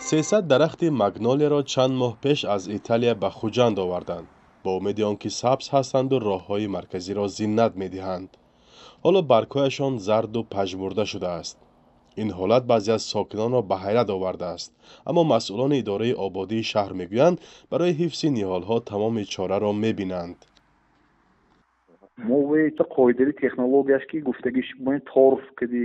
300 дарахти магнолияро чанд моҳ пеш аз Италия ба Хуҷанд оварданд, бо умеди он ки сабз ҳастанду роҳҳои марказиро зинат медиҳанд. Ҳоло баргҳояшон зарду пажмурда шудааст. Ин ҳолат баъзе аз сокинонро ба ҳайрат овардааст, аммо масъулони идораи ободии шаҳр мегӯянд, барои ҳифзи ниҳолҳо тамоми чораро мебинанд. Мо қоидаи технологияш ки гуфтагиш, торф кади,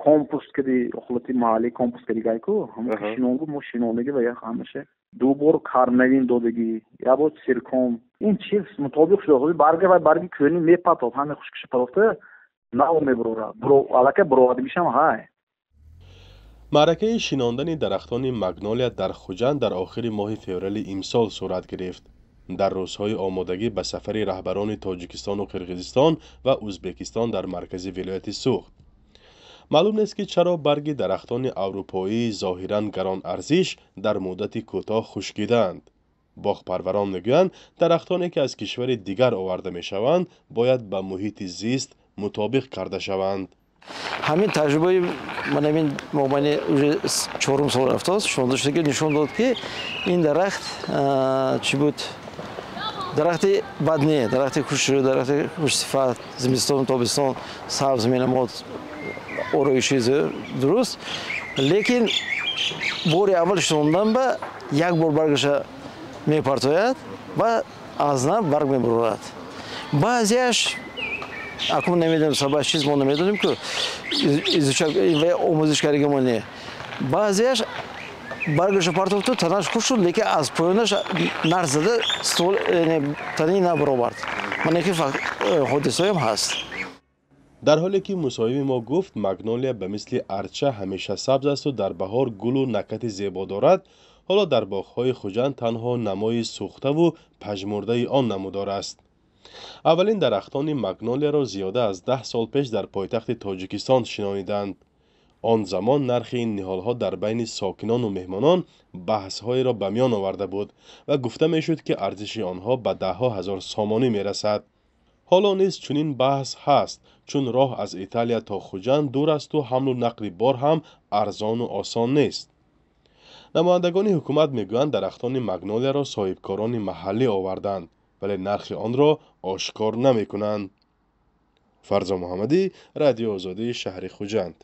компост кади, ҳолати маҳаллӣ компост кади гайку ҳамо шинонгу, мо шинондагӣ ва ҳамаша ду бор Корнавин додагӣ, як бор Циркон. Ин чиз мутобиқ шуда, барга ва барги кӯни мепатоб, ҳаме хушкиша партофта, нав мебурорад, аллакай буровардагишам ҳай. Маъракаи шинондани дарахтони магнолия дар Хуҷанд дар охири моҳи феврали имсол сурат гирифт, дар рӯзҳои омодагӣ ба сафари раҳбарони Тоҷикистону Қирғизистон ва Ӯзбекистон дар маркази вилояти Суғд. Маълум нест, ки чаро барги дарахтони аврупоии зоҳиран гаронарзиш дар муддати кӯтоҳ хушкидаанд. Боғпарварон мегӯянд, дарахтоне ки аз кишвари дигар оварда мешаванд, бояд ба муҳити зист мутобиқ карда шаванд. Ҳамин таҷрибаи ман ҳамин мобайни уже чорум сол рафтааст, шонда шуда, нишон дод, ки ин дарахт чӣ буд, дарахти бад не, дарахти хушрӯ, дарахти хушсифат, зимистон, тобистон сабз менамод, ороиши дуруст. Лекин бори аввал шинондан ба як бор баргаша мепартояд ва аз нав барг мебурорад. Баъзеаш акун намедонем сабаб чиз, мо намедонем, ку омӯзиш кардагимо не. Баъзеаш баргаша партофту, танаш хуш шуд, лекин аз поёнаш нар зада, ствол танаи набаровард. Мана ки ҳодисаҳоям ҳаст. Дар ҳоле ки мусоҳиби мо гуфт, магнолия ба мисли арча ҳамеша сабз асту дар баҳор гулу накати зебо дорад, ҳоло дар боғҳои Хуҷанд танҳо намои сӯхтаву пажмурдаи он намудор аст. Аввалин дарахтони магнолияро зиёда аз 10 сол пеш дар пойтахти Тоҷикистон шинониданд. Он замон нархи ин ниҳолҳо дар байни сокинону меҳмонон баҳсҳоеро ба миён оварда буд ва гуфта мешуд, ки арзиши онҳо ба даҳҳо ҳазор сомонӣ мерасад. Ҳоло низ чунин баҳс ҳаст, чун роҳ аз Италия то Хуҷанд дур асту ҳамлу нақли бор ҳам арзону осон нест. Намояндагони ҳукумат мегӯянд, дарахтони магнолияро соҳибкорони маҳаллӣ оварданд, вале нархи онро ошкор намекунанд. Фарзо Муҳаммадӣ, Радиои Озодӣ, шаҳри Хуҷанд.